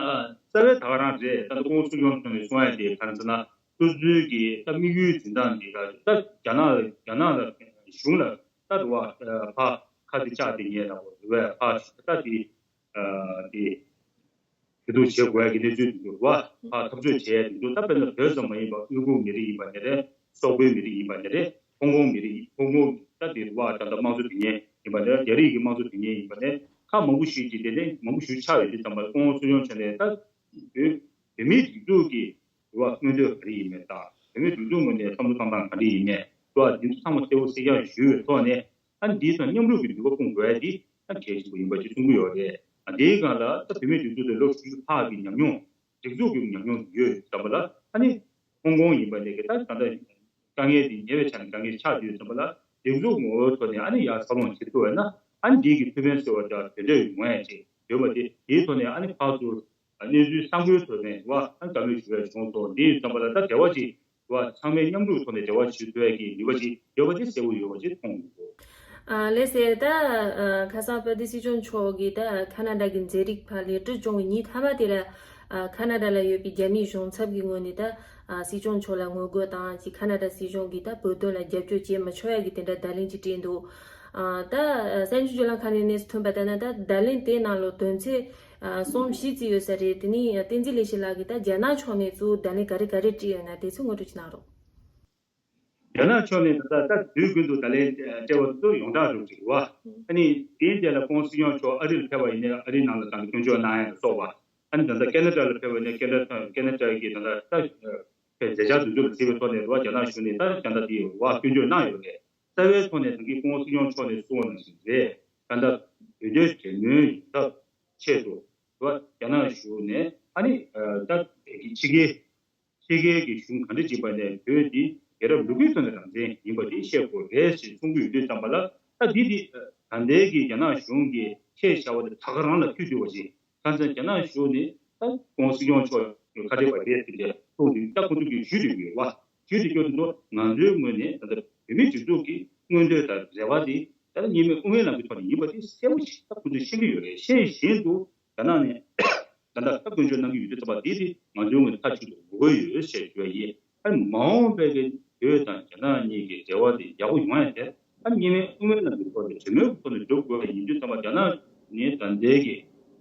རྩ་བའི་ད་ག་རང་རེད། ད་ཁོང་སྲིད་སྐྱོང་མཆོག་ནས་གསུང་ཡ་དེ་ག་རེ་ཟེར་ན་སོ་སོའི་གི་ད་དམིགས་ཡུལ་འཛིན་སྟངས་འདི་ལ་ད་རྒྱ་ནག་རྒྱ་ནག་ལ་གཞུང་ལ་ད་རུ་བ་ཕ་ཁ་ཏི་ལྕགས་ཏི་ཉེ་ལ་བོ་རུ་བས་ཕ་ད་དེ་དེ་ཐུག་བྱེད་དགོས་ཡ་གི་གནས་ཚུལ་འདུག་རུ་བ་ཕ་འཐབ་རྩོད་བྱས་ཡ་འདུག་ད་དཔེར་ན་བོད་ཙམ་མ་ཡིན་པ་དབུས་ཁུག་མི་རིགས་ཡིན་པ་ནི་རེད། སོག་པོའི་མི་རིགས་ཡིན་པ་ནི་རེད། ཧོང་ཀོང་མི་རིགས་ཧོང་ཀོང་ད་དེ་རུ་བ་ད་ལྟ་དམངས་གཙོ་དེ་ཉེ་ཡིན་པ་ནི་རེད། རྒྱ་རིགས་ཀྱི་དམངས་གཙོ་དེ་ཉེ་ཡིན་པ་ནི་ཁག་མང་པོ་ཞིག་གིས་དེ་ནས་མང་པོ་ཞིག་ཆགས་ཡོད་དུས་ཙམ་པ་ཁོང་སྲིད་སྐྱོང་བྱས་ནས་ད་བོད་བོད་མིའི་སྒྲིག་འཛུགས་ཀྱི་རུ་བ་མངོན་འདོད་ག་རེ་ཡིན་མིན་དང་བོད་མིའི་སྒྲིག་འཛུགས་ངོས་ནས་བསམ་བློ་བཏང་སྟངས་ག་རེ་ཡིན་མིན་རུ་བ་འདི་ཚོ་ཚང་མ་གསལ་པོ་གསལ་རྐྱང་ཞུས་པའི་ཐོག་ནས་ཨ་འདིའི་ཐོག་མཉམ་རུབ་ཀྱི་ནུས་པ་སྤུངས་དགོས་ཡ་འདི་ད་གལ་ཆེན་པོ་ཡིན་པ་ཅིག་གསུང་གི་ཡོད་རེད། ཨ་དེའི་སྒང་ལ་ད་བོད་མིའི་སྒྲིག་འཛུགས་དེ་ལོ་དྲུག་ཅུ་ལྷག་གི་ཉམས་མྱོང་སྒྲིག་འཛུགས་ཀྱི་ཉམས་མྱོང་ཡོད་ཙམ་པ་ལ་ཨ་ནི་ཧོང་ཀོང་ཡིན་པ་ནས་ཀྱི་ད་ད་ལྟ་དཀའ་ངལ་དེ་ཉེ་བའི་ཆ་ནས་དཀའ་ངལ་ཆགས་ཡོད་ཙམ་པ་ལ་སྒྲིག་འཛུགས་ངོ་བོའི་ཐོག་ནས་ཨ་ནི་ཡར་འཚར་ལོངས་བྱེད་ཐུབ་པ་ན་ ཨ་ནི་འདི་གི་ཐུགས་ཕན་གསོས་པ་དང་དེ་འདྲ་ཡོང་ཡ་ཅིག་ཡོད་པ་དེ། དེའི་ཐོག་ནས་ཨ་ནི་ཕར་ཚུར་གནས་ཚུལ་གསར་འགོད་ཐོག་ནས་བ་ཨ་ནི་བཀའ་མོལ་ཞུ་བའི་བྱུང་སོང་། འདི་ཡིན་ཙམ་པ་ལ་ད་འབྲེལ་བ་ཅིག་བ་ཚང་མས་མཉམ་རུབ་ཐོག་ནས་འབྲེལ་བ་བྱེད་ཐུབ་ཡ་གི་ནུས་པ་ཅིག་ཡོད་པ་དེ་གསལ་པོ་ཡོད་པ་ཅིག་མཐོང་གི་འདུག། ཨ་ལགས་སེ། ད་ཨ་ཁ་སང་དཔལ་ལྡན་སྲིད་སྐྱོང་མཆོག་གིས་ད་ཁ་ན་ཌ་གི་མཛད་རིམ་ཕར་ལེགས་གྲུབ་བྱུང་བའི་ཉིན་མཐའ་མ་དེ་ལ་ཨ་ཁ་ན་ཌ་ལ་ཡོད་པའི་རྒྱ་མིའི་གཞུང་ཚབ་ཀྱི་ངོས་ནས་ད་ཨ་སྲིད་སྐྱོང་མཆོག་ལ་ངོ་རྒོལ་དང་ཅིག་ཁ་ན་ཌ་སྲིད་གཞུང་གིས་ད་བོད་དོན་ལ་རྒྱབ་སྐྱོར་བྱེད་མི་ཆོག་ཡ་གི་དེ་འདྲ་བརྡ་ལན་ཅིག་སྤྲད་འདུག། ཨ་ད་ཨ་གསར་འགྱུར་བརྒྱུད་ལམ་ཁག་ནས་གནས་ཚུལ་ཐོན་པ་ལྟར་ན་ད་བརྡ་ལན་དེའི་ནང་ལོགས་དོན་ཚན་ཨ་གསུམ་བཞི་ཙམ་ཡོད་ས་རེད། དེ་ནས་བསྟན་འཛིན་ལེགས་བཤད་ལགས་ཀྱིས་ད་རྒྱ་ནག་ཕྱོགས་ནས་གཙོ་བོ་བརྡ་ལན་ག་རེ་ག་རེ་སྤྲད་ཡོད་ན་དེ་ཚོ་ངོ་སྤྲོད་ཅིག་གནང་རོགས། རྒྱ་ནག་ཕྱོགས་ནས་ད་ལྟ་ད་དུས་རྒྱུན་དུ་བརྡ་ལན་སྤྲད་པ་དེ་ཚོ་ཡོངས་གྲགས་རེད་ཅིག་རེད་བ། ཨ་ནི་དེའི་རྗེས་ལ་ཁོང་སྲིད་སྐྱོང་མཆོག་ཨ་རི་ལ་ཕེབས་པ་ཡིན་ན་ཨ་རིའི་ནང་ལ་ད་ལྟ་སྐྱོན་བརྗོད་གནང་ཡ་ལ་སོགས་པ། ཨ་ནི་ད་ལྟ་ཁེ་ན་ཌ་ལ་ཕེབས་པ་ཡིན་ན་ཁེ་ན་ཌ་ཁེ་ན་ཌ་གི་ད་ལྟ་ད་མཛད་འཆར་དེ་ཚོ་ལ་གཟིགས་པའི་ཐོག་ནས་རེད་བ། རྒྱ་ནག་གཞུང་ནས་ད་རྒྱ་ནག་དེ་བ་སྐྱོན་བརྗོད་གནང་ཡོད་རེད། རྩ་བའི་ཐོག་ནས་ད་གིན་ཁོང་སྲིད་སྐྱོང་མཆོག་ནས་གསུངས་པ་ནང་བཞིན་རེད། ད་ལྟ་བོད་དོན་གྲོས་མོལ་ཡོང་ཐབས་ཆེད་དུ་རེད་བ། རྒྱ་ནག་གཞུང་ནས་ཨ་ནི་ད་ཕྱི་རྒྱལ་ཕྱི་རྒྱལ་གྱི་གཞུང་ག་འདྲ་ཅིག་པ་ནས་བོད་འདི་རྒྱལ་རབས་ལོ་རྒྱུས་ཐོག་ནས་རང་བཙན་ཡིན་པ་དེ་བཤད་དགོས་རེད་ཞེས་གསུང་གི་ཡོད་དུས་ཙམ་པ་ལ། ད་འདི་འདི་ད་ལྟའི་གི་རྒྱ་ནག་གཞུང་གིས་ཁས་བཞག་པ་དེ་ད་ག་རང་ལ་མཐུད་འདུག་པ་ཞིག། ཁ་སང་རྒྱ་ནག་གཞུང་ནས་ད་ཁོང་སྲིད་སྐྱོང་མཆོག་ཁ་བྲལ་བ་རེད་ཟེར་ཏེ་གསུངས་དུས། ད་ཁོང་ཚོ་གིས་ཞུས་བསྡད་ཀྱི་ཡོད་པ། ཞུས་བསྡད་ཀྱི་ཡོད་དུས་ང་ཚོའི་ངོས་ནས་ད་ལྟ་བོད་མིའི་སྒྲིག་འཛུགས་ཀྱི་མངོན་འདོད་དང་རེ་བ་དེ་ད་ལྟ་གཉིས་སྨན་དབུ་མའི་ལམ་གྱི་ཐོག་ནས་ཡིན་པ་དེ་གསལ་པོ་ཞིག་ད་ཁོང་ཚོས་ཤེས་ཀྱི་ཡོད་རེད། ཤེས་བཞིན་དུ་རྒྱ་ནག་ནས་ད་ལྟ་ད་སྐྱོན་བརྗོད་གནང་གི་ཡོད་དུས་ཙམ་པ་དེ་དེ་ང་ཚོའི་ངོས་ནས་མཐའ་གཅིག་ཏུ་ངོ་རྒོལ་ཡོད་ཞེས་ཞུ་བ་ཡིན། ཨ་ནི་མ་འོངས་པའི་གི་བོད་དང་རྒྱ་ནག་གཉིས་ཀྱི་འབྲེལ་བ་དེ་ཡག་པོ་ཡོང་ཡ་དེ་ཨ་ནི་གཉིས་སྨན་དབུ་མའི་ལམ་གྱི་ཐོག་ནས་གྲོས་མོལ་གྱི་ཐོག་ནས་སྒྲུབ་དགོས་པ་ཡིན་དུས་ཙམ་པ། རྒྱ་ནག་ནས་ད་ལྟའི་གི་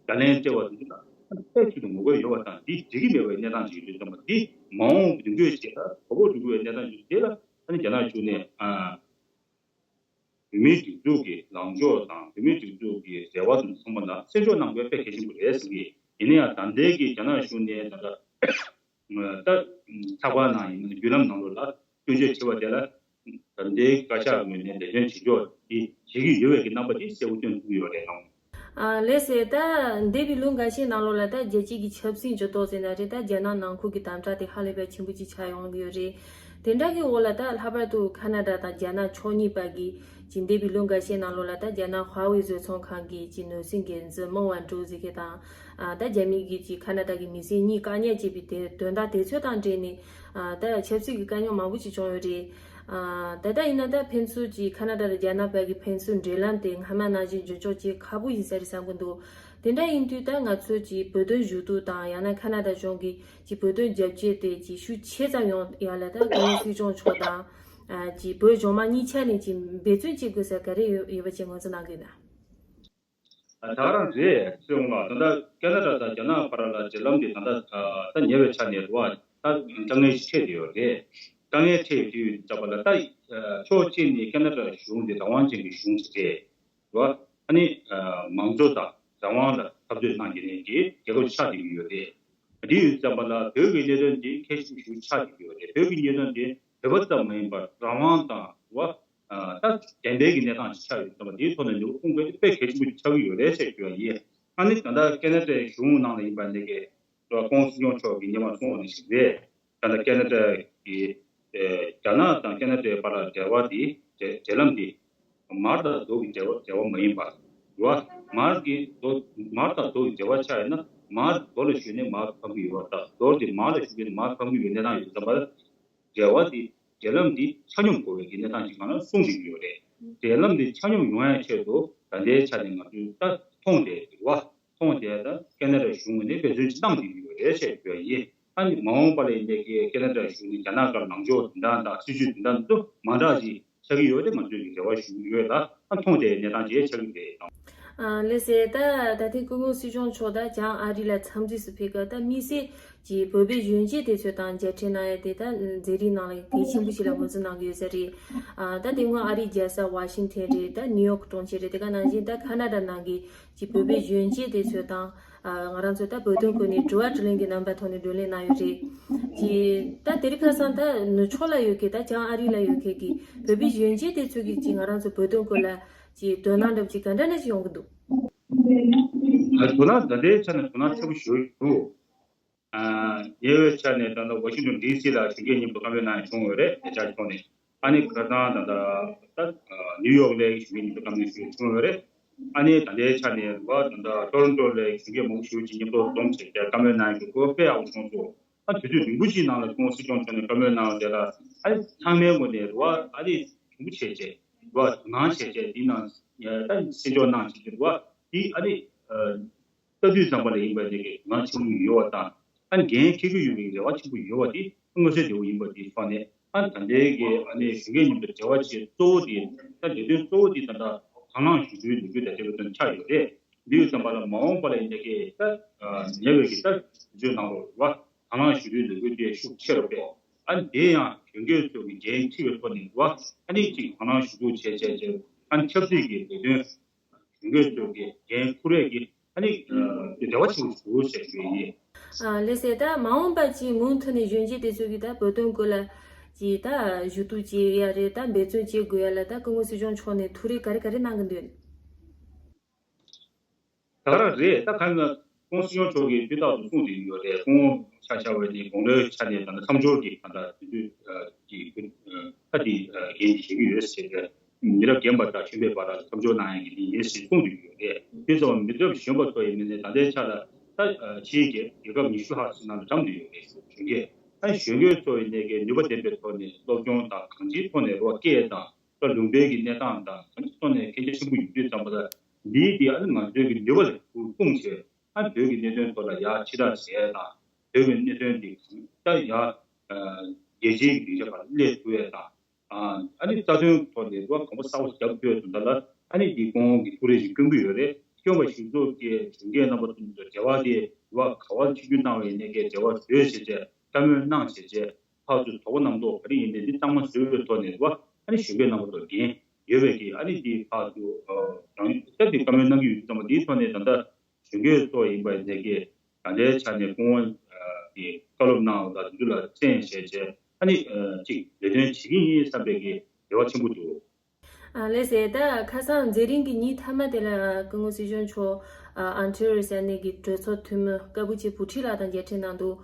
བརྡ་ལན་སྤྲད་པ་དེ་ཚོ་ལ་ཨ་ནི་མཐའ་གཅིག་ཏུ་ངོ་རྒོལ་ཡོད་པ་དང་། འདི་འགྲིག་གི་མེད་པའི་གནས་སྟངས་ཤིག་ཡོད་དུས་ཙམ་པ། འདི་མ་འོངས་མདུན་སྐྱོད་བྱེད་ཡ་དོ་ཕོག་འགྲོ་གི་ཡོད་པའི་གནས་སྟངས་ཤིག་དེ་ལ་ཨ་ནི་རྒྱ་ནག་གཞུང་ནས་ཨ། བོད་མིའི་སྒྲིག་འཛུགས་ཀྱི་ལངས་ཕྱོགས་དང་བོད་མིའི་སྒྲིག་འཛུགས་ཀྱི་རེ་བ་དང་ཚང་མ་ལ་གསན་འཇོག་གནང་དགོས་དཔེ་གལ་ཆེན་པོ་རེད་བསམ་གྱི། ཡིན་ན་ཡང་ད་ལྟའི་གི་རྒྱ་ནག་གཞུང་ནས་ད་ལྟ་ད་ཚགས་པར་ནང་ཡིན་ན་བརྒྱུད་ལམ་ནང་ལོགས་ལ་སྐྱོན་བརྗོད་བྱས་པ་དེ་ལ་ད་ལྟའི་བཀའ་ཤག་ངོས་ནས་ལས་དོན་བྱེད་ཕྱོགས་དེ་བྱེད་ཀྱི་ཡོད་པའི་གི་རྣམ་པ་དེ་གསལ་པོ་སྟོན་ཐུབ་ཀྱི་ཡོད་རེད་དང་། ཨ་ལགས་སེ། ད་འདས་པའི་ལོ་འགའ་ཤས་ནང་ལོགས་ལ་ད་རྒྱལ་སྤྱི་གི་ཆབ་སྲིད་ཇུས་གཏོགས་ཟེར་ན་རེད། ད་རྒྱ་ནག་ནང་ཁུལ་གྱི་དམ་དྲག་དེ་ཧ་ལས་པའི་ཆེན་པོ་ཅིག་ཆགས་ཡོང་གི་ཡོད་རེད། དེ་འདྲ་གི་འོག་ལ་ད་ལྷག་པར་དུ་ཁ་ན་ཌ་དང་རྒྱ་ནག་ཕྱོགས་གཉིས་བར་གྱི་ཅིག་འདས་པའི་ལོ་འགའ་ཤས་ནང་ལོགས་ལ་ད་རྒྱ་ནག་ཧྭ་ཝེ་བཟོ་ཚོང་ཁང་གི་ཅིག་ནོར་སྲིད་འགན་འཛིན་མིང་ཝན་ཀྲོའུ་ཟེར་མཁན་དང་། ཨ་ད་རྒྱ་མི་གི་ཅིག་ཁ་ན་ཌ་གི་མི་སེར་གཉིས་བཀག་ཉར་བྱས་པའི་དེ་དོན་དག་དེ་ཚོ་དང་འབྲེལ་ནས་ཨ་ད་ཆབ་སྲིད་ཀྱི་དཀའ་རྙོག་མང་པོ་ཅིག་བྱུང་ཡོད་རེད། ཨ་ད་ལྟ་ཡིན་ན་ད་ཕན་ཚུན་གྱི་ཁ་ན་ཌ་དང་རྒྱ་ནག་བར་གྱི་ཕན་ཚུན་འབྲེལ་ལམ་དེ་སྔ་མ་ནང་བཞིན་རྒྱུན་འཁྱོངས་བྱེད་ཁག་པོ་ཡིན་ས་རེད་བསམ་གྱི་འདུག། དེ་འདྲ་ཡིན་དུས་ད་ང་ཚོས་ཀྱི་བོད་དོན་ཞུ་གཏུག་དང་ཡང་ན་ཁ་ན་ཌ་གཞུང་གི་ཀྱི་བོད་དོན་རྒྱབ་སྐྱོར་དེ་ཀྱི་ཤུགས་ཆེ་ཙམ་ཡོང་ཡ་ལ་ད་སྐུ་ངོ་སྲིད་སྐྱོང་མཆོག་དང་ཨ་ཀྱི་བོད་གཞུང་མང་གཉིས་ཆ་ནས་ཀྱི་འབད་བརྩོན་བྱེད་དགོས་ས་ག་རེ་ཡོད་ཡོད་པ་ཅིག་ངོས་འཛིན་གནང་གི་ཡོད་ན། ད་ག་རང་རེད། སྲིད་འོང་ལ་ད་ལྟ་ཁ་ན་ཌ་དང་རྒྱ་ནག་བར་ལ་འབྲེལ་ལམ་དེ་ད་ལྟ་ད་ཉེ་བའི་ཆ་ནས་རེད་བ། ད་དཀའ་ངལ་ཞིག་འཕྲད་བསྡད་ཡོད་རེད། དཀའ་ངལ་འཕྲད་ཡོད་དུས་ཙམ་པ་ལ་ད་ཕྱོགས་གཅིག་ནས་ཁ་ན་ཌ་གཞུང་དེ་རང་དབང་ཅན་གྱི་གཞུང་ཞིག་རེད་བ། ཨ་ནི་མང་གཙོ་དང་རང་དབང་ལ་འཐབ་རྩོད་གནང་བསྡད་མཁན་གྱི་རྒྱལ་ཁབ་ཆགས་བསྡད་ཀྱི་ཡོད་རེད། དེ་ཡོད་ཙམ་པ་ལ་བོད་ཀྱི་གནད་དོན་དེ་གལ་ཆེན་པོ་ཞིག་ཆགས་བསྡད་ཀྱི་ཡོད་རེད། བོད་ཀྱི་གནད་དོན་དེ་བོད་པ་ཙམ་མ་ཡིན་པར་རང་དབང་དང་རེད་བ། ད་བདེན་པའི་གི་གནས་སྟངས་ཤིག་ཆགས་ཡོད་ཙམ་པ་དེའི་ཐོག་ནས་འདུག་ཁུངས་དཔེ་དཔེ་གལ་ཆེན་པོ་ཆགས་ཀྱི་ཡོད་རེད་ཅེས་ཞུ་བ་ཡིན། ཨ་ནི་ད་ལྟ་ཁ་ན་ཌའི་གཞུང་ནང་ལ་ཡིན་པ་འདི་གའི་ཁོང་སྲིད་སྐྱོང་མཆོག་གིས་སྔོན་མ་གསུངས་པ་ནང་བཞིན་རེད། ད་ལྟ་ཁ་ན་ཌ་གི་ཨེ་རྒྱ་ནག་དང་ཁ་ན་ཌའི་བར་ལ་འབྲེལ་བ་དེ་འབྲེལ་འབྲེལ་ལམ་དེ་མར་དང་མདོ་གི་འབྲེལ་བ་འབྲེལ་བ་མ་ཡིན་པ་རེད་བ། མར་གྱི་མདོ་མར་དང་མདོ་གི་འབྲེལ་བ་ཆགས་ཡོད་ན་མར་མདོ་ལ་ཞུགས་ནས་མར་ཕམ་གྱི་ཡོད་པ་དང་། མདོ་དེ་མར་ལ་ཞུགས་ནས་མར་ཕམ་གྱི་ཡོད་གནས་སྟངས་ཡོད་ཙམ་པ། འབྲེལ་བ་འདི་འབྲེལ་ལམ་འདི་ཆ་སྙོམས་དགོས་པའི་གི་གནས་སྟངས་ཤིག་ང་རང་གསུང་བཞིན་ཡོད་རེད། འབྲེལ་ལམ་འདི་ཆ་སྙོམས་ཡོང་ཡའི་ཆེད་དུ་ད་ལྟའི་ཆ་ནས་ང་ཚོས་ད་མཐོང་བསྡད་ཡོད་རེད་བ། མཐོང་བསྡད་ད་ཁ་ན་ཌ་གཞུང་ནས་འབད་བརྩོན་ཅིག་བཏང་བསྡད་ཡོད་རེད་ཅེས་ཞུ་བ་ཡིན། ཨ་ནི་མ་འོངས་པ་ལ་ཡིན་ནའི་གི་ཁ་ན་ཌ་གཞུང་ནས་རྒྱ་ནག་སྒང་ལངས་ཕྱོགས་འདི་འདྲ་དང་སྲིད་ཇུས་འདི་འདྲ་ཚོ་མ་འདྲ་ཅིག་ཆགས་ཀྱི་ཡོད་དེ་ང་ཚོས་ཀྱི་རེ་བ་ཞུ་གི་ཡོད་ལ། ཨ་མཐོང་བསྡད་གནས་སྟངས་ཅིག་ཆགས་ཀྱི་རེད་དང་། ཨ་ལགས་སེ། ད་ད་ཐེངས་སྐུ་ངོ་སྲིད་སྐྱོང་མཆོག་ད་བྱང་ཨ་རི་ལ་འཚམས་གཟིགས་སུ་ཕེབས་སྐབས་ད་དམིགས་བསལ་གྱི་བོད་པའི་གཞོན་སྐྱེས་དེ་ཚོ་དང་མཇལ་འཕྲད་གནང་ཡ་དེ་ད་མཛད་རིམ་ནང་ལ་གལ་ཆེན་པོ་ཞིག་ལ་ངོས་འཛིན་གནང་གི་ཡོད་ས་རེད། ཨ་ད་དེ་སྔོན་ཨ་རིའི་རྒྱལ་ས་ཝ་ཤིང་ཐན་རེད། ད་ནིའུ་ཡོག་གྲོང་ཁྱེར་རེད། དེ་ག་ནང་བཞིན་ད་ཁ་ན་ཌ་ནང་གི་གྱི་བོད་པའི་གཞོན་སྐྱེས་དེ་ཚོ་དང་ཨ་ང་རང་ཚོ་ད་བོད་དོན་སྐོར་ནས་དྲི་བ་དྲིས་ལན་གྱི་རྣམ་པ་ཐོག་ནས་བགྲོ་གླེང་གནང་ཡོད་རེད། གྱི་ད་དེ་རིང་ཁ་སང་ད་ནུབ་ཕྱོགས་ལ་ཡོད་མཁན་ད་བྱང་ཨ་རི་ལ་ཡོད་མཁན་གྱི་བོད་པའི་གཞོན་སྐྱེས་དེ་ཚོ་གིས་གྱི་ང་རང་ཚོ་བོད་དོན་སྐོར་ལ་གྱི་དོ་སྣང་འདྲ་པོ་ཅིག་ག་འདྲ་འདྲ་ཞིག་ཡོང་གི་འདུག། ཨ་དོ་སྣང་ད་ལྟའི་ཆ་ནས་དོ་སྣང་ཆེན་པོ་ཞིག་འདུག། ཨ་ཉེ་བའི་ཆ་ནས་ད་ལྟ་ཝ་ཤིང་ཏོན་ཌི་སི་ལ་གཞོན་སྐྱེས་མཉམ་དུ་བཀའ་མོལ་གནང་ཡ་བྱུང་ཡོད་རེད། ལས་འཆར་གྱི་ཐོག་ནས། ཨ་ནི་ཁ་སང་ད་ལྟ་ད་ནིའུ་ཡོག་ལ་གཞོན་སྐྱེས་མཉམ་དུ་བཀའ་མོལ་ཞུས་བྱུང་ཡོད་རེད། ཨ་ནི་ད་ལྟའི་ཆ་ནས་རེད་བ། ད་ལྟ་ཊོ་རོན་ཊོ་ལ་གཞོན་སྐྱེས་མང་པོ་ཞིག་ཅིག་མཉམ་དུ་འཛོམས་བྱས་བཀའ་མོལ་གནང་ཡག་གི་སྐོར་དཔེ་ཡག་པོ་བྱུང་སོང་། ཨ་དུས་ཚོད་རིང་པོ་ཞིག་ནང་ལ་སྐུ་ངོ་སྲིད་སྐྱོང་མཆོག་ནས་བཀའ་མོལ་གནང་བ་དེ་ལ་ཨ་ཚང་མའི་ངོས་ནས་རེད་བ། ཨ་ནི་དྲན་པོ་བྱས་བྱས་རེད་བ། དོ་སྣང་བྱས་བྱས་འདི་ནང་ད་སེམས་ཕྱོགས་གནང་བྱས་བྱས་རེད་བ། འདི་ཨ་ནི་ལྟ་དུས་ཙམ་པ་ལ་ཡིན་པ་དེ་གི་དོ་སྣང་ཆེན་པོ་ཡོད་པ་དང་། ཨ་ནི་འགན་འཁྱེར་གྱི་ཡོད་པའི་རེ་བ་ཆེན་པོ་ཡོད་པ་དེ་མངོན་གསལ་དོད་པོ་ཡིན་པ་དེ་ཐོག་ནས། ཨ་ནི་ད་ལྟའི་གི་ཨ་ནི་གཞོན་སྐྱེས་མཉམ་དུ་འབྲེལ་བ་བྱེད་གཙོ་བོ་དེ། ད་ལས་དོན་གཙོ་བོ་དེ་ད་ལྟ་དང་བླངས་ཞུ་རྒྱུའི་ལས་འགུལ་དེ་འབྲེལ་བ་ཆགས་ཡོད་རེད། འདི་ཡོད་ཙམ་པ་ལ་མ་འོངས་པ་ལ་ཡིན་ནའི་གི་ད་ཉེ་བའི་གི་ད་དུས་ཚོད་ནང་ལོགས་རེད་བ། དང་བླངས་ཞུ་རྒྱུའི་ལས་འགུལ་དེ་ཤུགས་ཆེ་རུ་སྤེལ། ཨ་ནི་དེ་ཡང་གཞོན་སྐྱེས་ཚོ་གི་འགན་འཁྲི་བའི་ཐོག་ནས་རེད་བ། ཨ་ནི་ཅིག་དང་བླངས་ཞུ་རྒྱུ་བྱས་བྱས་བྱས། ཨ་ནི་ཆབ་སྲིད་ཀྱི་ལས་དོན་གཞོན་སྐྱེས་ཚོ་གི་འགན་འཁུར་ཡས་ཀྱི་ཨ་ནི་རེ་བ་ཆེན་པོ་ཞུ་ཞེས་ཞུ་ཡི་ཡིན། ཨ་ལགས་སོ། ད་མ་འོངས་པ་ཅིག་མུ་མཐུད་ནས་གཞོན་སྐྱེས་དེ་ཚོ་གི་ད་བོད་དོན་སྐོར་ལ་ཅིག་ད་ཞུ་གཏུག་བྱེད་ཡ་རེད། ད་འབད་བརྩོན་བྱེད་དགོས་ཡ་ལ་ད་སྐུ་ངོ་སྲིད་སྐྱོང་མཆོག་ནས་ཐུགས་རེ་ག་རེ་ག་རེ་གནང་གི་འདུག་ད་ག་རང་རེད། ད་གང་ལ་སྐུ་ངོ་སྲིད་སྐྱོང་མཆོག་གིས་དུས་རྟག་ཏུ་གསུངས་བསྡད་ཀྱི་ཡོད་རེད། སྐུ་ངོ་ཆ་བཞག་པ་ཡིན་ན་དགུང་ལོའི་ཆ་ནས་ད་ལྟ་མཚམས་སྦྱོར་གྱི་ད་ལྟ་དུས་ཚོད་ཀྱི་ཁ་དེ་འགན་བཞེས་ཀྱི་ཡོད་ཟེར་ཏེ། མི་རབས་རྒན་པ་དང་གཞོན་པའི་བར་ལ་མཚམས་སྦྱོར་གནང་ཡག་གི་དེ་ཡིན་ཟེར་གསུངས་བསྡད་ཀྱི་ཡོད་རེད། དེ་ཙམ་མི་རབས་གཞོན་པ་ཚོ་ཡིན་ནའི་ད་ལྟའི་ཆ་ལ་ད་ཕྱིའི་རྒྱལ་རྒྱལ་ཁབ་ཉི་ཤུ་ལྷག་ཅིག་ནང་ལ་འགྲམ་དུ་ཡོད་རེད། གཞོན་སྐྱེས། ད་གཞོན་སྐྱེས་ཚོ་ཡིན་ནའི་གི་ནུས་པ་ལྡན་པའི་ཐོག་ནས་སློབ་སྦྱོང་དང་གང་ཅིའི་ཐོག་ནས་རོགས་སྐད་དང་། ད་ལུང་པའི་གི་གནས་སྟངས་དང་གང་ཅིའི་ཐོག་ནས་མཁྱེན་རྒྱ་ཆེན་པོ་ཡོད་དུས་ཙམ་པ་ལ། འདིའི་གི་ཨ་ནི་ང་ཚོའི་གི་ནུས་པ་ལ་སྤུངས་བྱས། ཨ་བོད་ཀྱི་གནད་དོན་ཐོག་ལ་ཡར་ཕྱི་བསྒྲགས་བྱས་དང་། བོད་ཀྱི་གནད་དོན་འདི་གང་ལྟར་ཡར་རྒྱལ་སྤྱིའི་གི་སྡིངས་ཆ་ཁག་ལ་སླེབས་ཐུབ་ཡས་དང་། ཨ་ནི་རྩ་དོན་ཐོག་ནས་རོགས་གོམ་པ་གསར་པ་རྒྱབ་ཐུབ་ཡས་དོན་དག་ལ་ཨ་ནི་འདི་སྐུ་ངོ་གིས་ཐུགས་རེ་ཞིག་བསྐྱོན་གྱི་ཡོད་རེད། བསྐྱོན་པ་གཞིར་བཟུང་གིས་གཞོན་སྐྱེས་རྣམ་པ་ཚོ་འབྲེལ་བ་དེ་རོགས་ག་པར་ཆིབས་བསྒྱུར་གནང་བ་ཡིན་ནའི་གི་འབྲེལ་བ་བཟོས་བྱས་བྱས། བཀའ་མོལ་གནང་བྱས་བྱས། ཕར་ཚུར་དོགས་པ་རྣམ་རྟོག་ག་རེ་ཡིན་ནའི་འདི་གཙང་མ་བཟོས་པའི་ཐོག་ནས་རེད་བ། ཨ་ནི་གཞོན་སྐྱེས་རྣམ་པ་ཚོར་འགན་ཡོད་པའི་གི་ཨ་ནི་འདི་ཕར་ཚུར་རང་ཡུལ་ལྟར་གྱི་བཀའ་མོལ་གནང་གི་ཡོད་ཙང་མ་འདིའི་ཐོག་ནས་ད་ལྟ་གཞོན་སྐྱེས་ཚོ་ཡིན་པ་ཡིན་ནའི་གི་ད་ལྟའི་ཆ་ནས་སྐུ་ངོ་གི་བཀའ་སློབ་གནང་བ་དང་དེ་ཚོ་ལ་གསན་བྱས་བྱས། ཨ་ནི་ཅིག་ལས་དོན་བྱེད་ཀྱི་ཡིན་བསམ་པའི་གི་རེ་བ་ཆེན་པོ་འདུག་ཨ་ལགས་སོ། ད་ཁ་སང་མཛད་རིམ་གྱི་ཉིན་མཐའ་མ་དེ་ལ་སྐུ་ངོ་སྲིད་སྐྱོང་མཆོག་ཨ་ཨོན་ཊ་རི་ཡོ་ས་གནས་ཀྱི་གྲོས་ཚོགས་འཐུས་མི་ཀ་བུ་ཅི་བུ་ཁྲིད་ལགས་དང་མཇལ་འཕྲད་གནང་འདུག་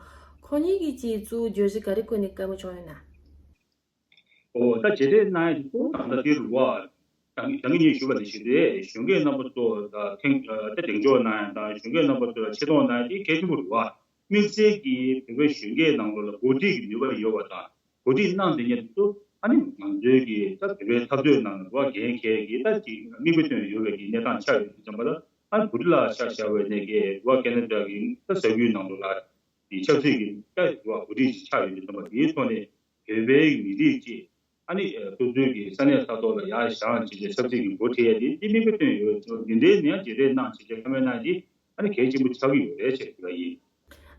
ཁོང་གཉིས་ཀྱིས་ཅིག་གཙོ་བོ་བརྗོད་གཞི་ག་རེ་བཀོད་ནས་བཀའ་མོལ་བྱུང་ཡོད་ན། ཨོ་ད་མཇལ་འཕྲད་གནང་ཡ་དེ་ཚོ་ད་ལྟ་དེ་རུ་བ། ད་ད་གིན་ངས་ཞུས་པ་ནང་བཞིན་རེད། གཞོན་སྐྱེས་རྣམ་པ་ཚོ་ད་ཐེངས་ད་གདེང་འཇོག་གནང་ཡ་དང་གཞོན་སྐྱེས་རྣམ་པ་ཚོ་ལ་ཆེ་མཐོང་གནང་ཡ་དེ་གལ་ཆེན་པོ་རེད་བ། དམིགས་བསལ་གྱིས་བོད་པའི་གཞོན་སྐྱེས་ནང་ལོགས་ལ་འགོ་ཁྲིད་ཀྱི་ནུས་པ་ཡོད་པ་དང་། འགོ་ཁྲིད་གནང་བསྡད་མཁན་དེ་ཚོ་ཨ་ནི་ང་ཚོའི་གི་ད་བོད་པའི་འཐབ་རྩོད་ནང་ལ་རོགས་འགན་འཁྱེར་གྱི་ད་ཅིག་མིག་དཔེ་སྟོན་ཡོད་པའི་གི་གནས་སྟངས་ཆགས་ཡོད་དུས་ཙམ་པ་ལ། ཨ་ནི་བུ་ཁྲིད་ལགས་ཆ་བཞག་པ་ཡིན་ནའི་གི་རོགས་ཁེ་ན་ཌ་གི་ད་ས་ཁུལ་ནང་ལོགས་ལ་དེ་ཆབ་སྲིད་ཀྱི་ད་རོགས་འགོ་ཁྲིད་ཅིག་ཆགས་ཡོད་དུས་ཙམ་པ། དེའི་ཐོག་ནས་བོད་པའི་མི་རིགས་ཀྱི་ཨ་ནི་སོ་སོའི་གི་ས་གནས་ས་ཐོག་ལ་ཡར་བཞེངས་བྱས་བྱས་ཆབ་སྲིད་ཀྱི་འགོ་ཁྲིད་ཡ་དེ་དེ་མིག་དཔེ་སྟོན་ཡོད། འདི་འདྲའི་ནས་མཇལ་འཕྲད་གནང་བྱས་བྱས་བཀའ་མོལ་གནང་ཡ་དེ་ཨ་ནི་གལ་ཆེན་པོ་ཆགས་ཀྱི་ཡོད་རེད་ཅེས་ཞུ་བ་ཡིན།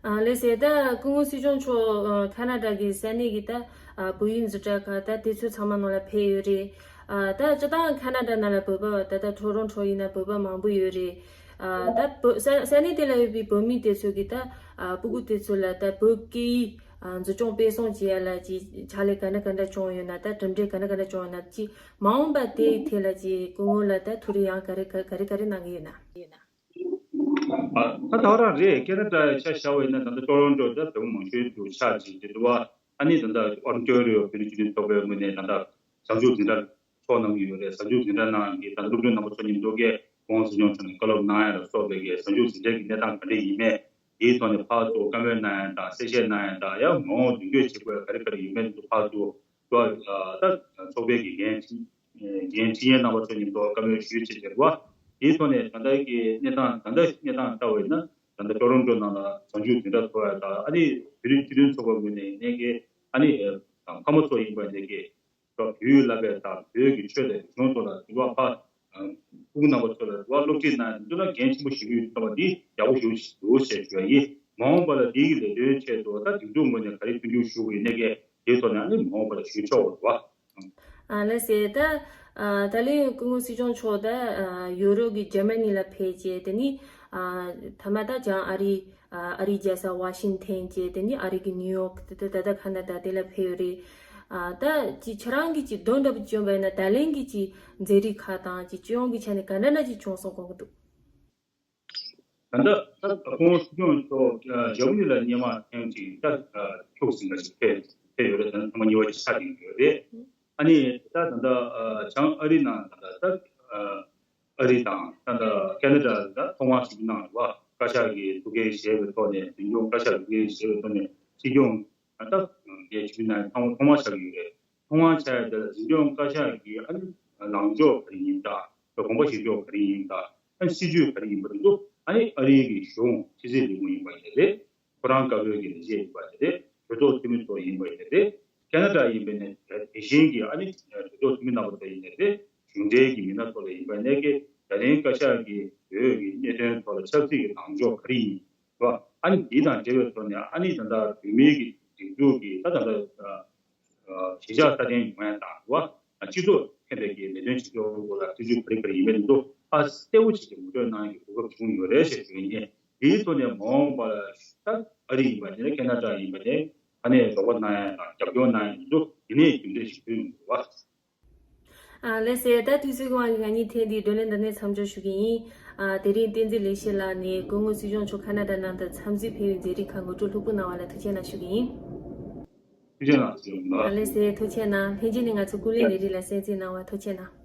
ཨ་ལགས་སོ། ད་སྐུ་ངོ་སྲིད་སྐྱོང་མཆོག་ཨ་ཁ་ན་ཌ་གི་ས་གནས་ཀྱི་ད་ཨ་བོད་ཡིག་འཛིན་གྲྭ་ཁག་ད་དེ་ཚོ་ཚང་མ་ནང་ལ་ཕེབས་ཡོད་རེད། ཨ་ད་སྤྱིར་བཏང་ཁ་ན་ཌ་ནང་ལ་བོད་པ་ད་ལྟ་ཊོ་རོན་ཊོ་ཡིན་ན་བོད་པ་མང་པོ་ཡོད་རེད། ཨ་ད་བོད་ས་ས་གནས་དེ་ལ་ཡོད་པའི་བོད་མི་དེ་ཚོ་གི་ད་ཨ་སྤུ་གུ་དེ་ཚོ་ལ་ད་བོད་སྐད་ཡིག་ཨ་འཛིན་སྐྱོང་སྤེལ་གསུམ་བྱེད་ཡ་ལ་ཅིག་ཕྱག་ལས་ག་འདྲ་ག་འདྲ་བྱུང་ཡོད་ན། ད་གྲུབ་འབྲས་ག་འདྲ་ག་འདྲ་བྱུང་ཡོད་ན། ཅིག་མ་འོངས་པ་དེའི་ཐད་ལ་ཅིག་སྐུ་ངོ་ལ་ད་ཐུགས་རེ་ཡང་ག་རེ་ག་ག་རེ་ག་རེ་གནང་གི་ཡོད་ན། ཨ་ད་ད་ག་རང་རེད། ཁེ་ན་ཌ་ཆ་བཞག་པ་ཡིན་ན་ད་ལྟ་ཊོ་རོན་ཊོ་ད་བོད་མི་མང་ཤོས་འདུ་ཆགས་ཅིག་དེ་འདུག་བ། ཨ་ནི་ད་ལྟ་ཨོན་ཊ་རི་ཡོ་བོད་རིགས་སྤྱི་མཐུན་ཚོགས་པའི་ངོས་ནས་ད་ལྟ་གཟའ་མཇུག་འཛིན་གྲྭ་ཚོགས་གནང་གི་ཡོད་རེད། གཟའ་མཇུག་འཛིན་གྲྭ་ནང་གི་ད་ལྟ་སློབ་ཕྲུག་རྣམ་པ་ཚོ་མཉམ་དུ་གི་སྐུ་ངོ་སྲིད་སྐྱོང་མཆོག་ནས་བཀའ་སློབ་གནང་ཡ་ལ་སོགས་པའི་གི་གཟའ་མཇུག་འཛིན་གྲྭའི་གི་གནས་སྟངས་ག་འདྲ་ཡིན་མིན། དེའི་ཐོག་ནས་ཕར་ཚུར་བཀའ་མོལ་གནང་ཡ་དང་གསལ་བཤད་གནང་ཡ་དང་། ཡང་མ་འོངས་མདུན་སྐྱོད་བྱེད་དགོས་ཡ་ག་རེ་ག་རེ་ཡོད་མེད་དེ་ཚོ་ཕར་ཚུར་ད་ཚོགས་པའི་གི་འགན་འཁྲི་འགན་འཁྲི་མཁན་རྣམ་པ་ཚོ་མཉམ་དུ་བཀའ་མོལ་ཞུས་བྱས་བྱས་པ། དེའི་ཐོག་ནས་ད་ལྟའི་གི་གནས་སྟངས་ད་ལྟའི་གནས་སྟངས་ལྟ་བ་ཡིན་ན། ད་ལྟ་ཊོ་རོན་ཊོ་ནང་ལ་གཟའ་མཇུག་འཛིན་གྲྭ་ཚོགས་ཡ་དང་། ཨ་ནི་བོད་རིགས་སྤྱི་མཐུན་ཚོགས་པ་ངོས་ནས་ནས་ཀྱི་ཨ་ནི་ཕ་མ་ཚོ་ཡིན་པ་ནས་ཀྱི་བོད་ཡིག་བསླབ་པའི་དང་བོད་ཀྱི་ཆོས་དང་རིག་གཞུང་ཐོག་ལ་དུས་བབ་ཕ་སྤུ་གུ་རྣམ་པ་ཚོ་ལ་དུས་བབ་སློབ་ཁྲིད་གནང་ཡ་འདི་ཚོ་ལ་འགན་ཆེན་པོ་བཞེས་ཀྱི་ཡོད་ཙང་མ་འདི་ཡག་པོ་ཞེ་པོ་ཞིག་འདུག་ཞེས་ཞུ་བ་ཡིན། མ་འོངས་པ་ལ་འདི་གི་ལས་དོན་ཆེད་དུ་ད་སྒྲིག་འཛུགས་ངོས་ནས་ག་རེ་མཐུན་འགྱུར་ཞུ་དགོས་ཡིན་ནས་ཀྱི་དེའི་ཐོག་ནས་ཨ་ནི་མ་འོངས་པ་ལ་ཞུ་ཆོག་པ་རེད་བ། ཨ་ལགས་སེ། ད་ཨ་ད་ལན་སྐུ་ངོ་སྲིད་སྐྱོང་མཆོག་ད་ཨ་ཡོ་རོབ་ཀྱི་འཇར་མ་ནི་ལ་ཕེབས་རྗེས། དེ་ནི་ཨ་མཐའ་མ་ད་བྱང་ཨ་རི་ཨ་ཨ་རིའི་རྒྱལ་ས་ཝ་ཤིང་ཐན་བྱས། དེ་ནི་ཨ་རི་གི་ནིའུ་ཡོག་ད་ད་ད་ཁ་ན་ཌ་དེ་ལ་ཕེབས་ཡོད་རེད། ཨ་ད་ཅི་ཁྱེད་རང་གིས་ཅི་དོན་འདྲ་པོ་བསྐྱོན་པ་ཡིན་ན། ད་ལན་གྱི་ཅི་མཛད་རིམ་ཁག་དང་ཅི་སྤྱི་ཡོངས་ཀྱི་ཆ་ནས་ག་འདྲ་འདྲ་ཅིག་བྱུང་སོང་དགོངས་ཀྱི་འདུག་ད་ལྟ་ད་སྐུ་ངོ་སྲིད་སྐྱོང་མཆོག་འཇར་མ་ནི་ལ་སྔོན་མ་ཐེངས་གཅིག་ད་ཁྱུག་ཟིན་པ་ཞིག་ཕེབས་ཕེབས་ཡོད་རེད། ད་ཐེངས་མ་གཉིས་པ་ཅིག་ཆགས་ཀྱི་ཡོད་རེད། ཨ་ནི་ད་ད་ལྟ་བྱང་ཨ་རི་ནང་ད་ལྟ་ད་ ཨ་རི་དང་ད་ལྟ་ཁེ་ན་ཌ་ལ་ཐོག་མར་ཞུགས་གནང་རེད་བ། བཀའ་ཤག་གིས་ཐུགས་འགན་བཞེས་པའི་ཐོག་ནས། འཛིན་སྐྱོང་བཀའ་ཤག་གིས་ཐུགས་འགན་བཞེས་པའི་ཐོག་ནས་སྲིད་སྐྱོང་ད་ངས་ཞུས་ན་ཐོག་མར་ཆགས་ཡོད་རེད། ཐོག་མར་ཆགས་ཡ་དེ་ལ་འཛིན་སྐྱོང་བཀའ་ཤག་གི་ཨ་ནི་ལངས་ཕྱོགས་ག་རེ་ཡིན་ད། དགོངས་པ་བཞེས་ཕྱོགས་ག་རེ་ཡིན་ད། ཨ་ནི་སྲིད་ཇུས་ག་རེ་ཡིན་པ་དེ་ཚོ། ཨ་ནི་ཨ་རིའི་གི་གཞུང་ཕྱི་སྲིད་ལས་ཁུངས་ཡིན་པ་ཡིན་རེད། ཁོ་རང་སྐབས་ལོའི་གི་ལས་བྱེད་ཡིན་པ་དེ་རེད། གྲོས་ཚོགས་འཐུས་མི་ཚོ་ཡིན་པ་ཡིན་རེད། ཁེ་ན་ཌ་ཡིན་པ་ཡིན་ན་དེ་བཞིན་གྱི་ཨ་ནི་གྲོས་ཚོགས་འཐུས་མི་རྣམ་པ་ཚོ་ཡིན་ནའི་རེད། གཞུང་འབྲེལ་གྱི་མི་སྣ་ཚོ་ལ་ཡིན་པ་ཡིན་ནའི་གི། ད་རིང་བཀའ་ཤག་གི་བོད་ཀྱི་གནད་དོན་ཐོག་ལ་ཆབ་སྲིད་ཀྱི་ལངས་ཕྱོགས་ག་རེ་ཡིན་པ། ཨ་ནི་འདི་དང་འབྲེལ་བའི་ཐོག་ནས་ཨ་ནི་ད་ལྟ་བོད་མིའི་གི་སྒྲིག་འཛུགས་ཀྱི་ད་ད་ལྟ་གཞིས་ཆགས་སྲ་བརྟན་ཡོང་ཡ་དང་བ། སྤྱི་ཚོགས་ཕན་པའི་གི་ལས་དོན་བྱེད་ཕྱོགས་སྐོར་ལ་སྲིད་ཇུས་ག་རེ་ག་རེ་ཡིན་མིན་དེ་ཚོ་ཨ་གསལ་པོ་བྱས་ཏེ་ངོ་སྤྲོད་གནང་ཡག་གི་གོ་སྐབས་བྱུང་ཡོད་རེད་ཅེས་ཞུ་ཡིན། དེའི་ཐོག་ནས་མ་འོངས་པ་ལ་ད་ཨ་རི་ཡིན་པ་ནས་ཁེ་ན་ཌ་ཡིན་པ་ནས་ཕ་ནས་རོགས་པ་གནང་ཡ་དང་རྒྱབ་སྐྱོར་གནང་ཡ་དེ་ཚོ་ཡིན་ནའི་རྒྱུ་འབྲས་ཤིག་ཐོན་ཡོང་དགོས་པ། ཨ་ལགས་སེ། ད་དུས་ཚོད་ཀྱི་དབང་གིས་ང་གཉིས་ཐེངས་འདིའི་བགྲོ་གླེང་འདི་ནས་མཚམས་འཇོག་ཞུ་གི་ཡིན། ཨ་དེ་རིང་བསྟན་འཛིན་ལེགས་བཤད་ལགས་ནས་སྐུ་ངོ་སྲིད་སྐྱོང་མཆོག་ཁ་ན་ཌ་ནང་དུ་འཚམས་གཟིགས་ཕེབས་པའི་མཛད་རིམ་ཁག་ངོ་སྤྲོད་ལྷུག་པོ་གནང་བ་ལ་ཐུགས་རྗེ་གནང་ཞུ་གི་ཡིན། ཐུགས་རྗེ་གནང་ཞུ་གི་ཡིན། ཨ་ལགས་སེ། ཐུགས་རྗེ་གནང་། ལྷན་རྒྱས་ནས་ང་ཚོ་ཀུན་གླེང་ལས་རིམ་ལ་གསན་གཟིགས་གནང་བ་ཐུགས་རྗེ་གནང་།